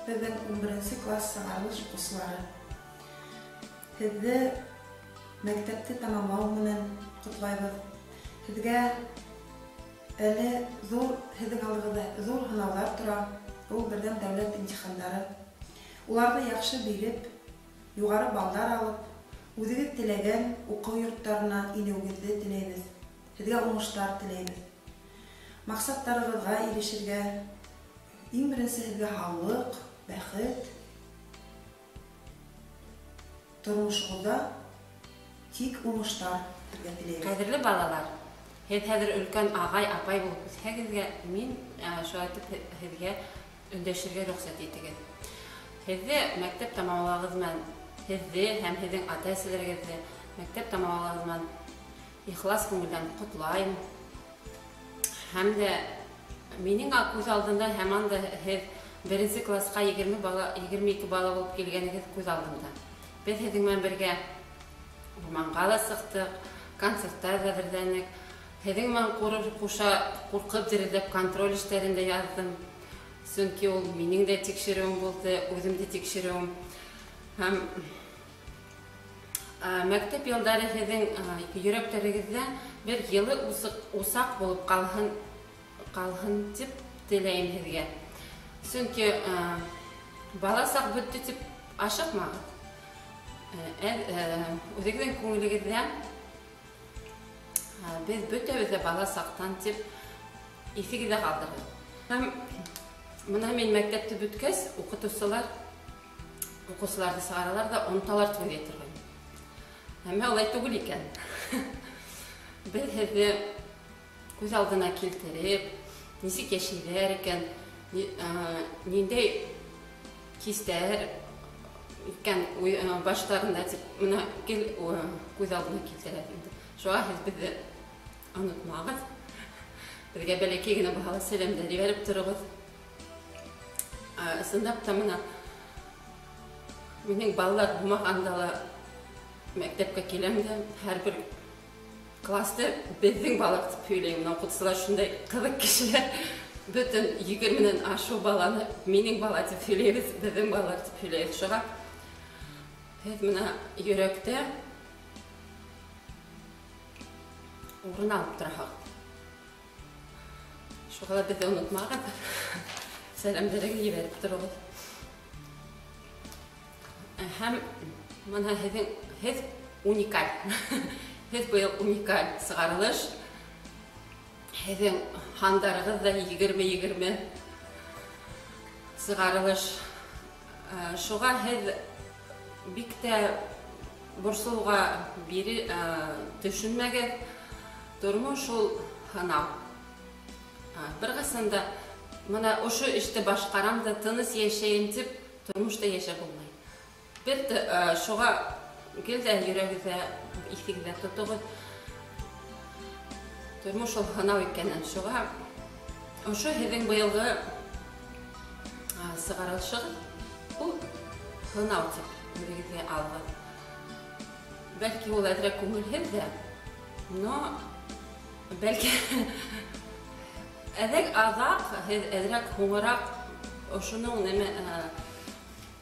Беҙҙең 11 класс сығарылыш уҡыусылары. Һеҙҙе мәктәпте тамамлау менән ҡотлайбыҙ. Һеҙгә әле ҙур, һеҙҙең алдығыҙҙа ҙур һынауҙар тора. Ул берҙәм дәүләт имтихандары. Уларҙы яҡшы биреп, юғары балдар алып, үҙегеҙ теләгән уҡыу йорттарына инеүегеҙҙе теләйбеҙ. Һеҙгә уңыштар теләйбеҙ. Маҡсаттарығыҙға ирешергә, иң беренсе һеҙгә һаулыҡ, бәхет, тормошоғоҙҙа тик уңыштар һеҙгә теләйбеҙ. Ҡәҙерле балалар, һеҙ хәҙер өлкән ағай, апай булып үҫһәгеҙ, мин шулай итеп һеҙгә өндәшергә рөхсәт итегеҙ. Һеҙҙе мәктәп тамамлағыҙ менән, һеҙҙе һәм һеҙҙең ата-әсәләрегеҙҙе мәктәп тамамлағыҙ менән ихлас күңелдән ҡотлайым. Һәм дә минең күҙ алдында һаман да һеҙ беренсе класҡа 20 бала, 22 бала булып килгәнегеҙ күҙ алдында. Беҙ һеҙҙең менән бергә урманға ла сыҡтыҡ, концерттар ҙа әҙерләнек. Һеҙҙең менән ҡуша ҡурҡып дерелдәп контроль эштәрен дә яҙҙым. Сөнки ул минең дә тикшереүем булды, үҙем дә тикшереүем. Һәм мәктәп йылдары һеҙҙең йөрәктәрегеҙҙә бер йылы усаҡ булып ҡалһын тип теләйем һеҙгә. Сөнки бала саҡ бөттө тип ашыҡмағыҙ. Үҙегеҙҙең күңелегеҙҙә беҙ бөтәбеҙ ҙә бала саҡтан тип иҫегеҙҙә ҡалдырығыҙ. Һәм бына мин мәктәпте бөткәс, уҡытыусылар уҡыусыларҙы сығаралар ҙа оноталар тип уйлай торғайным. Әммә улай түгел икән. Беҙ һеҙҙе күҙ алдына килтереп, нисек йәшәйҙәр икән, ниндәй хистәр икән баштарында тип бына гел күҙ алдына килтерә инде. Шуға һеҙ беҙҙе онотмағыҙ. Беҙгә бәләкәй генә булһа ла сәләмдәр ебәреп тороғоҙ. Ысынлап та бына минең балалар булмағанда ла мәктәпкә киләм дә һәр бер класты беҙҙең балалар тип һөйләйем. Бына уҡытыусылар шундай ҡыҙыҡ кешеләр. Бөтөн 20-нән ашыу баланы минең бала тип һөйләйбеҙ, беҙҙең балалар тип һөйләйбеҙ. Шуға һеҙ бына йөрәктә урын алып тораһығыҙ. Шуға ла беҙҙе онотмағыҙ. Сәләмдәрегеҙ ебәреп тороғоҙ. Һәм бына һеҙ уникаль. Һеҙ быйыл уникаль сығарылыш. Һеҙҙең һандарығыҙ ҙа 20-20 сығарылыш. Шуға һеҙ бик тә борсолоуға төшөнмәгеҙ. Тормош ул һынау. Бер ҡасан да бына ошо эште башҡарам да тыныс йәшәйем тип тормошта йәшәп булмай. Бер шуға гел дә йөрәгегеҙҙә, иҫегеҙҙә тотоғоҙ. Тормош ул һынау икәнен. Шуға ошо һеҙҙең быйылғы сығарылышығыҙ ул һынау тип үҙегеҙгә алығыҙ. Бәлки ул әҙерәк күңелһеҙ ҙә, но бәлки әҙәк аҙаҡ, һеҙ әҙерәк һуңыраҡ ошоноң нәмә,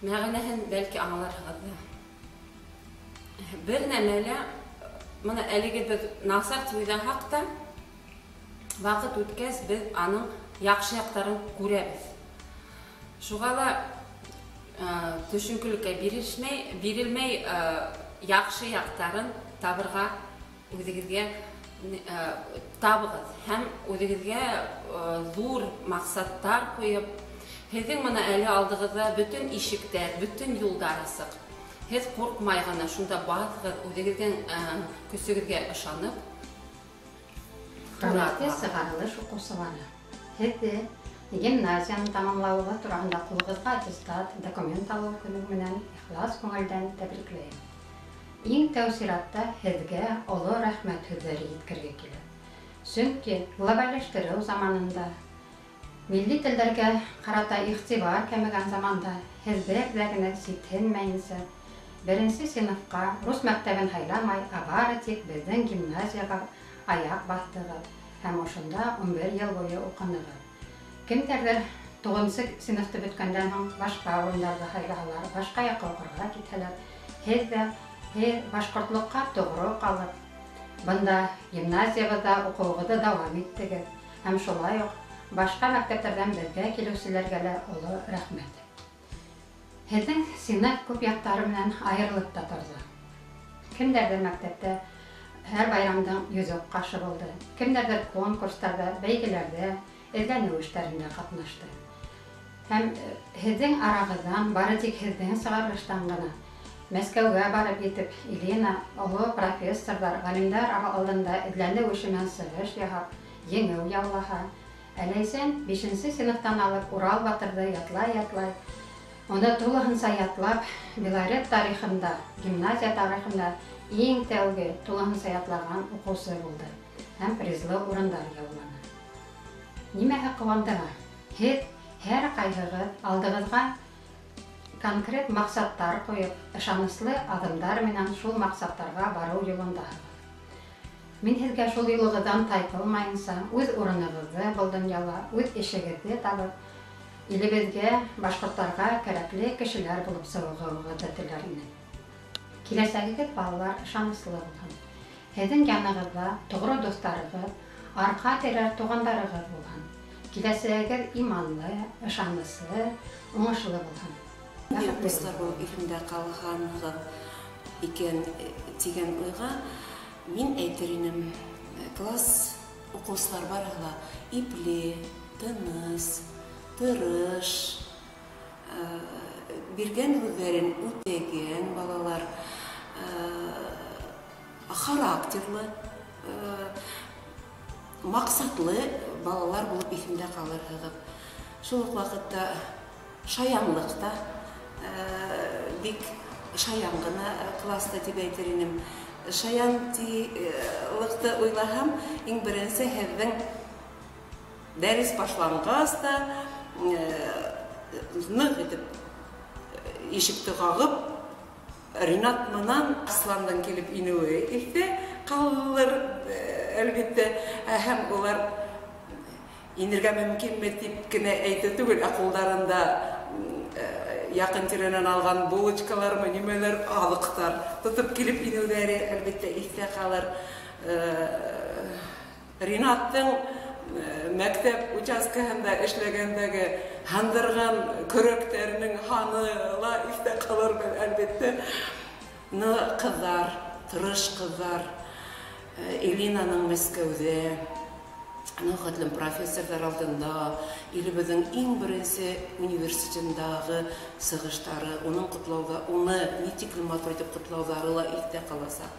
мәғәнәһен бәлки аңларһығыҙ ҙа. Бер нәмә лә, бына әлеге беҙ насар тип уйлаһаҡ та, ваҡыт үткәс беҙ аның яҡшы яҡтарын күрәбеҙ. Шуға ла төшөнкөлөккә бирелмәй, яҡшы яҡтарын табырға үҙегеҙгә табығыҙ һәм үҙегеҙгә ҙур маҡсаттар ҡуйып, һеҙҙең бына әле алдығыҙҙа бөтөн ишектәр, бөтөн юлдар асыҡ. Һеҙ ҡурҡмай ғына шунда баҫығыҙ, үҙегеҙҙең көсөгөҙгә ышанып. Хөрмәтле сығарылыш уҡыусылары, һеҙҙе гимназияны тамамлауығыҙ тураһында ҡулығыҙға аттестат, документ алыу көнө менән ихлас күңелдән тәбрикләйем. Иң тәү сиратта һеҙгә оло рәхмәт һүҙҙәре еткергә килә. Сөнки глобаллаштырыу заманында, милли телдәргә ҡарата иғтибар кәмегән заманда һеҙ бер ҙә генә ситһенмәйенсә беренсе синыфҡа рус мәктәбен һайламай, ә бары тик беҙҙең гимназияға аяҡ баҫтығыҙ һәм ошонда 11 йыл буйы уҡынығыҙ. Кемдәрҙер Туғыҙынсы синыфты бөткәндән һуң башҡа урындарҙы һайлаһалар, башҡа яҡҡа уҡырға китһәләр, һеҙ ҙә һеҙ башҡортлоҡҡа тоғро ҡалып, бында гимназиябыҙҙа уҡыуығыҙҙы дауам иттегеҙ һәм шулай уҡ башҡа мәктәптәрҙән беҙгә килеүселәргә лә оло рәхмәт. Һеҙҙең синыф күп яҡтары менән айырылып та торҙо. Кемдәрҙер мәктәптә һәр байрамдың йөҙөк ҡашы булды, кемдәрҙер конкурстарҙа, бәйгеләрҙә, эҙләнеү эштәрендә ҡатнашты. Һәм һеҙҙең арағыҙҙан бары тик һеҙҙең сығарылыштан ғына Мәскәүгә барып етеп, Елена оло профессорҙар, ғалимдар алдында эҙләнеү эше менән сығыш яһап, еңеү яулаһа, ә Ләйсән 5-нсе синыфтан алып Урал батырҙы ятлай-ятлай, уны тулыһынса ятлап, Белорет тарихында, гимназия тарихында иң тәүге тулыһынса ятлаған уҡыусы булды һәм призлы урындар яуланы. Нимәһе ҡыуандыра? Һеҙ һәр ҡайһығыҙ алдығыҙға конкрет маҡсаттар ҡуйып, ышаныслы аҙымдар менән шул маҡсаттарға барыу юлындаһығыҙ. Мин һеҙгә шул юлығыҙҙан тайпылмайынса, үҙ урынығыҙҙы был донъяла, үҙ эшегеҙҙе табып, илебеҙгә, башҡорттарға кәрәкле кешеләр булып сығыуығыҙҙы теләр инем. Киләсәгегеҙ, балалар, ышаныслы булһын. Һеҙҙең янығыҙҙа тоғро дуҫтарығыҙ, арҡа терәр туғандарығыҙ булһын. Киләсәгегеҙ иманлы, ышаныслы, уңышлы булһын. Дуҫтар булып иҫемдә ҡалһанығыҙ икән тигән уйға мин әйтер инем, класс уҡыусылар барыһы ла ипле, тыныс, тырыш, биргән һүҙҙәрен үтәгән балалар, характерлы, маҡсатлы балалар булып иҫемдә ҡалырһығыҙ. Шул уҡ ваҡытта шаянлыҡ та бик шаян ғына класста тип әйтер инем. Шаянлыҡты уйлаһам, иң беренсе һеҙҙең дәрес башланғас та ныҡ итеп ишекте ҡағып, Ринат менән Асландың килеп инеүе иҫтә ҡалыр, әлбиттә, һәм улар инергә мөмкинме тип кенә әйтеү түгел, ә ҡулдарында яҡын тирәнән алған булочкалармы, нимәләр, аҙыҡтар тотоп килеп инеүҙәре әлбиттә иҫтә ҡалыр. Ринаттың мәктәп участкаһында эшләгәндәге һындырған көрәктәренең һаны ла иҫтә ҡалыр, әлбиттә. Ҡыҙҙар, тырыш ҡыҙҙар, Элинаның Мәскәүҙә хәтлем профессорҙар алдында илебеҙҙең иң беренсе университетындағы сығыштары, уның ҡотлауҙа, уны ни тиклем матур итеп ҡотлауҙары ла иҫтә ҡаласаҡ.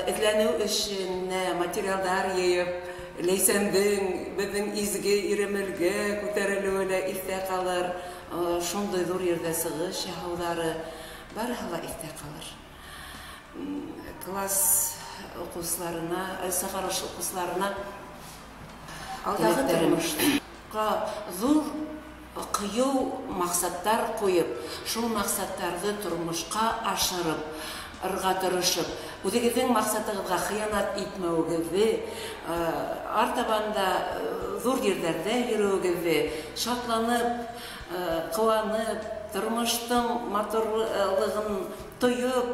Эҙләнеү эшенә материалдар йыйып, Ләйсәндең беҙҙең изге Иремелгә күтәрелеүе лә иҫтә ҡалыр, шундай ҙур ерҙә сығыш яһауҙары барыһы ла иҫтә ҡалыр. Класс уҡыусыларына, сығарыш уҡыусыларына алдағы тормошҡа ҙур ҡыйыу маҡсаттар ҡуйып, шул маҡсаттарҙы тормошҡа ашырып, ырға тырышып, үҙегеҙҙең маҡсатығыҙға хыянат итмәүегеҙҙе, артабан да ҙур ерҙәрҙә йөрөүегеҙҙе, шатланып, ҡыуанып, тормоштоң матурлығын тойоп,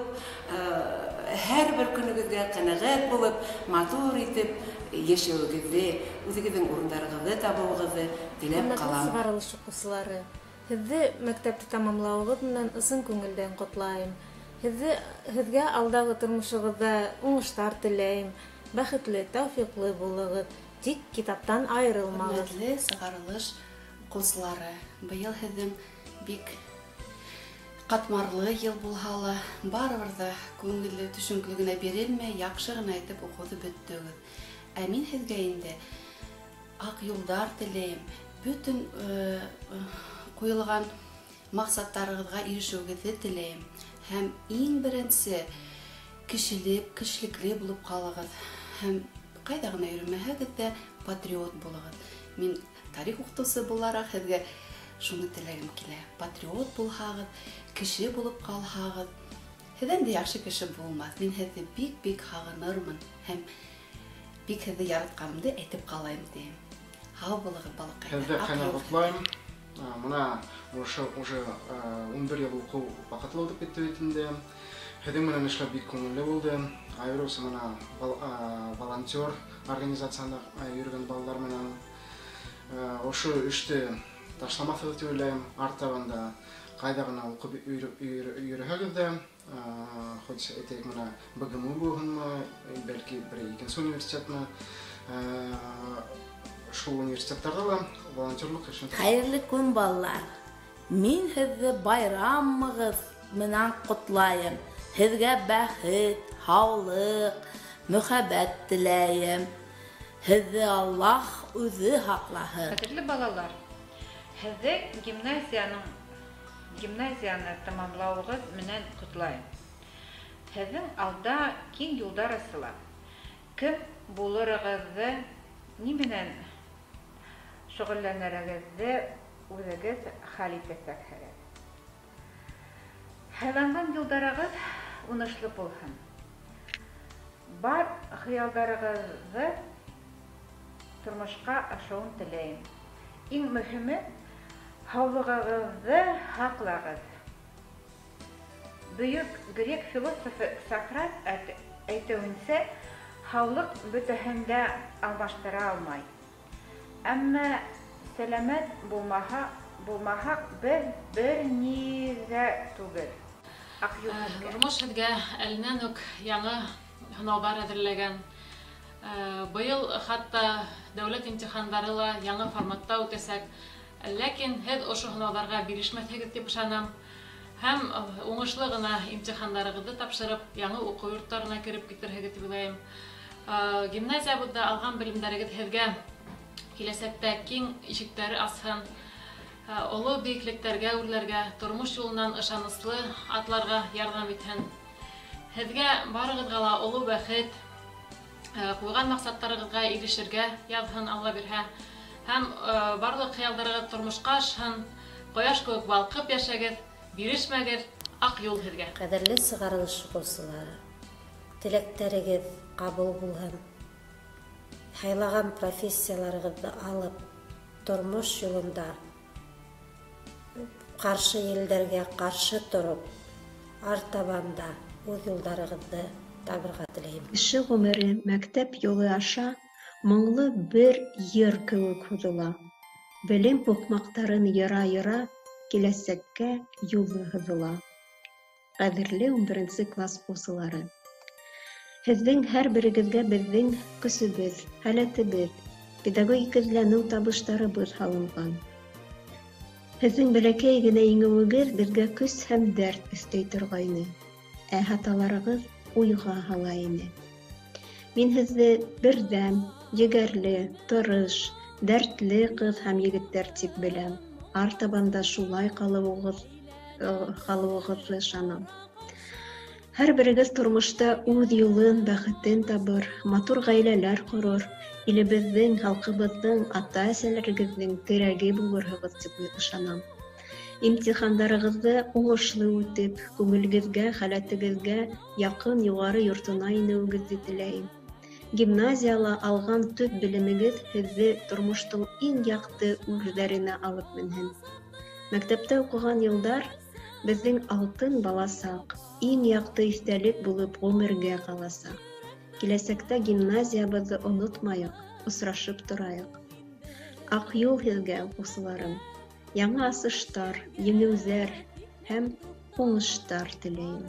һәр бер көнөгөҙгә ҡәнәғәт булып, матур итеп йәшәүегеҙҙе, үҙегеҙҙең урындарығыҙҙы табыуығыҙҙы теләп ҡалам. Сығарылыш уҡыусылары, һеҙҙе мәктәпте тамамлауығыҙ менән ысын күңелдән ҡотлайым. Һеҙгә алдағы тормошоғоҙҙа уңыштар теләйем. Бәхетле, тәүфиҡлы булығыҙ. Тик китаптан айырылмағыҙ. Хөрмәтле сығарылыш уҡыусылары, быйыл һеҙҙең бик ҡатмарлы йыл булһа ла, барыбер ҙә күңелле төшөнкөлөгөнә бирелмәй, яҡшы ғына итеп уҡыуҙы бөттөгөҙ. Ә мин һеҙгә инде аҡ юлдар теләйем, бөтөн ҡуйылған маҡсаттарығыҙға ирешеүегеҙҙе теләйем. Һәм иң беренсе кешелек, кешелекле булып ҡалығыҙ. Һәм ҡайҙа ғына йөрөмәһәгеҙ ҙә патриот булығыҙ. Мин тарих уҡытыусы булараҡ һеҙгә шуны теләгем килә. Патриот булһағыҙ, кеше булып ҡалһағыҙ, һеҙҙән дә яҡшы кеше булмаҫ. Мин һеҙҙе бик-бик һағынырмын һәм бик һеҙҙе яратҡанымды әйтеп ҡалайым тием. Һау булығыҙ, балаҡайҙар. Һеҙҙе ҡайнар ҡотлайым. Мына уже 11 йыл уҡыу ваҡыты үтеп китте бит инде. Һеҙҙең менән эшләп бик күңелле булды. Айырыуса мына волонтер организацияһында йөрөгән балалар менән ошо эште ташламаҫһығыҙ тип уйлайым. Артабан да ҡайҙа ғына уҡып йөрөһәгеҙ ҙә, хоть әйтәйек, мына БГМУ булһынмы, бәлки бер икенсе университетмы, шул университеттарҙа ла волонтерлыҡ эшен. Хәйерле көн, балалар. Мин һеҙҙе байрамығыҙ менән ҡотлайым. Һеҙгә бәхет, һаулыҡ, мөхәббәт теләйем. Һеҙҙе Аллаһ үҙе һаҡлаһын. Ҡәҙерле балалар, һеҙҙе гимназияны тамамлауығыҙ менән ҡотлайым. Һеҙҙең алда киң юлдар асыла. Кем булырығыҙҙы, ни менән шөғөлләнерегеҙҙе үҙегеҙ хәл итәсәкһегеҙ. Һайланған юлдарығыҙ уңышлы булһын. Бар хыялдарығыҙҙы тормошҡа ашыуын теләйем. Иң мөһиме, һаулығығыҙҙы һаҡлағыҙ. Бөйөк грек философы Сократ әйтеүенсә, һаулыҡ бөтәһен дә алмаштыра алмай. Әммә сәләмәт булмаһаҡ, беҙ бер ни ҙә түгел. Тормош һеҙгә әленән үк яңы һынауҙар әҙерләгән. Быйыл хатта дәүләт имтихандары ла яңы форматта үтәсәк. Ләкин һеҙ ошо һынауҙарға бирешмәҫһегеҙ тип ышанам. Һәм уңышлы ғына имтихандарығыҙҙы тапшырып, яңы уҡыу йорттарына кереп китерһегеҙ тип уйлайым. Гимназиябыҙҙа алған белемдәрегеҙ һеҙгә киләсәктә киң ишектәре асһын, оло бейеклектәргә үрләргә, тормош юлынан ышаныслы атларға ярҙам итһен. Һеҙгә барығыҙға ла оло бәхет, ҡуйған маҡсаттарығыҙға ирешергә яҙһын, Алла бирһә. Һәм барлыҡ хыялдарығыҙ тормошҡа ашһын, ҡояш кеүек балҡып йәшәгеҙ, бирешмәгеҙ, аҡ юл һеҙгә. Ҡәҙерле сығарылыш уҡыусылары, теләктәрегеҙ ҡабул булһын. Һайлаған профессияларығыҙҙы алып, тормош юлында ҡаршы елдәргә ҡаршы тороп, артабан да үҙ юлдарығыҙҙы табырға теләйем. Кеше ғүмере мәктәп юлы аша моңло бер йыр кеүек һуҙыла. Белем һуҡмаҡтарын йыра-йыра киләсәккә юлы һыҙыла. Ҡәҙерле 11-нсе класс уҡыусылары, һеҙҙең һәр берегеҙгә беҙҙең көсөбөҙ, һәләтебеҙ, педагогик эҙләнеү табыштарыбыҙ һалынған. Һеҙҙең бәләкәй генә еңеүегеҙ беҙгә көс һәм дәрт өҫтәй торғайны, ә хаталарығыҙ уйға һала ине. Мин һеҙҙе берҙәм, егәрле, тырыш, дәртле ҡыҙ һәм егеттәр тип беләм. Артабан да шулай ҡалыуығыҙҙы ышанам. Һәр берегеҙ тормошта үҙ юлын, бәхетен табыр, матур ғаиләләр ҡорор, илебеҙҙең, халҡыбыҙҙың, ата-әсәләрегеҙҙең терәге булырһығыҙ тип ышанам. Имтихандарығыҙҙы уңышлы үтеп, күңелегеҙгә, халәтегеҙгә яҡын юғары йортона инеүегеҙҙе теләйем. Гимназияла алған төп белемегеҙ һеҙҙе тормоштоң иң яҡты үрҙәренә алып менһен. Мәктәптә уҡыған йылдар беҙҙең алтын баласаҡ, иң яҡты иҫтәлек булып ғүмергә ҡаласаҡ. Киләсәктә гимназиябыҙҙы онотмайыҡ, осрашып торайыҡ. Аҡ юл һеҙгә, уҡыусыларым. Яңы асыштар, еңеүҙәр һәм уңыштар теләйем.